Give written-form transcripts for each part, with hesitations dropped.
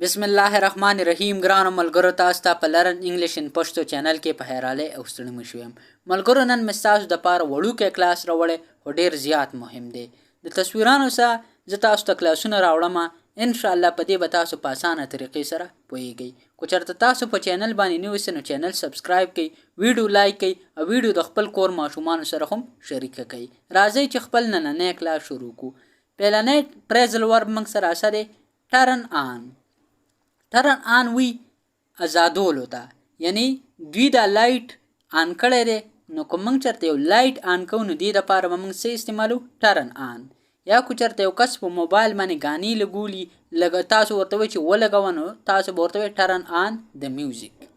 بسم الله الرحمن الرحیم. ګرانو ملګرو، تاسو ته په Learn English in Pashto channel کې په حیرالۍ او ستړي مشي یم. ملګرو، نن مې ستاسو دپاره وړوکی کلاس راوړی، خو ډیر زیات مهم دی. د تصویرانو سره زه تاسو ته کلاسونه راوړم. انشاءالله په دې به تاسو په اسانه طریقې سره پوهیږئ. که چېرته تاسو په چینل باندې نوي سئ، نو چینل subscribe کړئ، ویډیو like کړئ او ویډیو د خپل کور ماشومانو سره هم شریکه کړئ. راځئ چې خپل نننی کلاس شروع کړو. پیلنی phrasal verb موږ سره څه دی؟ Turn on. Turn on وي ازادولو ته، یعنی دوی دا light on کړی دی. نو که موږ چېرته یو light on کوو، نو دې دپاره به موږ څه استعمالو؟ Turn on. یا که چېرته یو کس په موبایل باندې ګانې لګولي لګ، تاسو ورته وایئ چې ولګوه، نو تاسو به ورته وایئ "Turn on the music".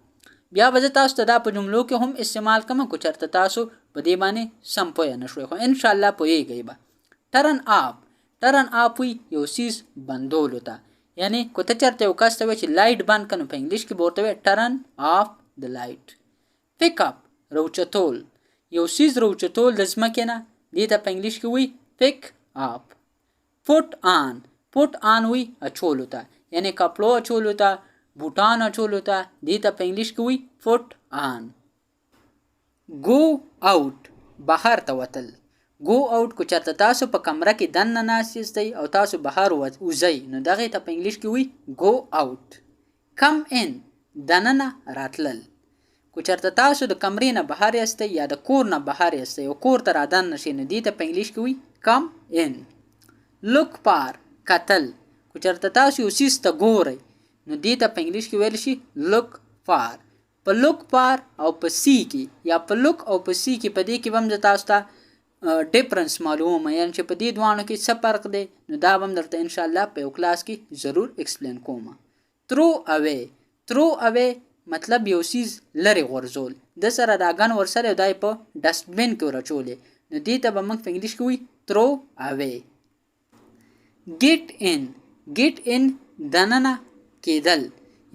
بیا به زه تاسو ته دا په جملو کې هم استعمال کوم، که چېرته تاسو په دې باندې سم پوه نه شوئ، خو انشاءالله پوهېږئ به. Turn off. Turn off وي یو څیز بندولو ته، یعنی که ته چېرته یو کس ته وایې چې light بند کړه، نو په انګلیش کې به ورته وایې "Turn off the light". Pick up، روچتول. یو څیز روچتول د ځمکې نه، دې ته په انګلیش کې وایي pick up. Put on. Put on وي اچولو ته، یعنی کپړو اچولو ته، بوټان اچولو ته، دې ته په انګلیش کې وایي put on. Go out، بهر ته وتل. Go out، که چېرته تاسو په کمره کې دننه ناست یاستئ او تاسو بهر وځئ، نو دغې ته په انګلیش کې وایي go out. Come in، دننه راتلل. که چېرته تاسو د کمرې نه بهر یاستئ یا د کور نه بهر یاستئ او کور ته را دننه شئ، نو دې ته په انګلیش کې وایي come in. Look for، کتل. که چېرته تاسو یو څیز ته ګورئ، نو دې ته په انګلیش کې ویل شي look for. په look for او په see کې، یا په look او په see کې، په دې کې به هم زه تاسو ته difference معلومه، یعنی چې په دې دواړو کې څه فرق دی، نو دا به هم درته انشاءالله په یو کلاس کې ضرور explain کوم. Throw away. Throw away مطلب یو څیز لرې غورځول. د سره دا gun ورسره دی، په dustbin کې ورچولې، نو دې ته به موږ په انګلیش کې وایي throw away. Get in. Get in، دننه کېدل،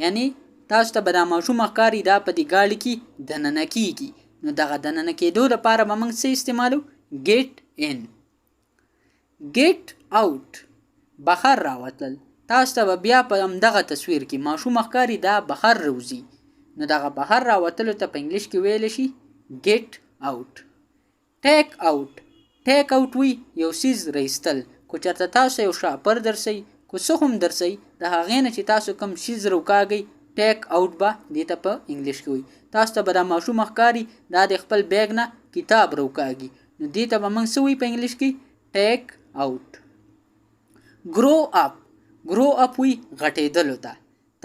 یعنی تاسو ته به دا ماشوم ښکاري، دا په دې ګاډي کې دننه کیږي، نو دغه دننه کېدو لپاره به موږ څه استعمالو؟ Get in. Get out، بهر راوتل. تاسو ته به بیا په همدغه تصویر کې ماشوم ښکاري، دا بهر روځي، نو دغه بهر راوتلو ته په انګلیش کې ویل شي get out. Take out. Take out وي یو څیز رایستل. که چېرته تاسو یو شاپر درسئ، که څه هم درسئ، د هغې نه چې تاسو کوم څیز روکاږئ، take out به دې ته په انګلیش کې وي. تاسو ته به دا ماشوم ښکاري، دا د خپل bag نه کتاب روکاږي، نو دې ته به موږ څه وایي په انګلیش کې؟ Take out. Grow up. Grow up وي غټېدلو ته.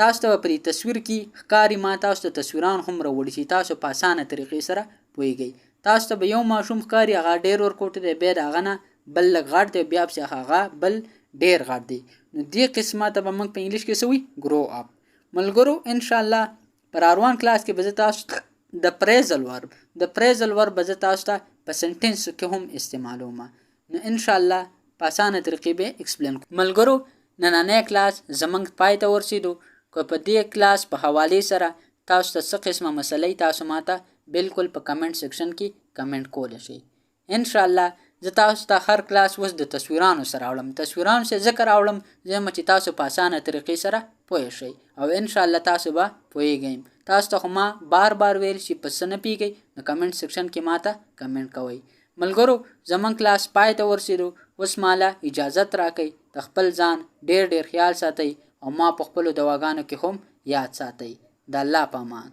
تاسو ته په دې تصویر کې ښکاري، ما تاسو ته تصویران هم راوړي چې تاسو په اسانه طریقې سره پوهېږئ. تاسو ته به یو ماشوم ښکاري، هغه ډېر ورکوټی دی، بیا د هغه نه بل لږ غټ دی، بیا پسې هغه بل ډېر غټ دی، نو دې قسمه ته به موږ په انګلیش کې څه وایي؟ Grow up. ملګرو، انشاءالله په روان کلاس کې به زه تاسو د phrasal verb، د phrasal verb به زه تاسو ته په sentence کې هم استعمالوم، نو انشاءالله په اسانه طریقې به explain کوم. ملګرو، نننی کلاس زمونږ پای ته ورسېدو. که په دې کلاس په حوالې سره تاسو ته څه قسمه مسلې، تاسو ماته بالکل په comment section کې کمنټ کولی شئ. انشاءالله زه تاسو ته هر کلاس اوس د تصویرانو سره راوړم. تصویرانو سره ځکه راوړم زه چې تاسو په اسانه طریقې سره پوه شئ او انشاءالله تاسو به پوهېږئ. تاسو ته خو ما بار بار ویل چې په څه نه پوهېږئ، نو comment section کې ماته کمنټ کوئ. ملګرو، زمونږ کلاس پای ته ورسېدو. اوس ماله اجازت راکئ. د خپل ځان ډېر ډېر خیال ساتئ او ما په خپلو دعاګانو کې هم یاد ساتئ. د الله په امان.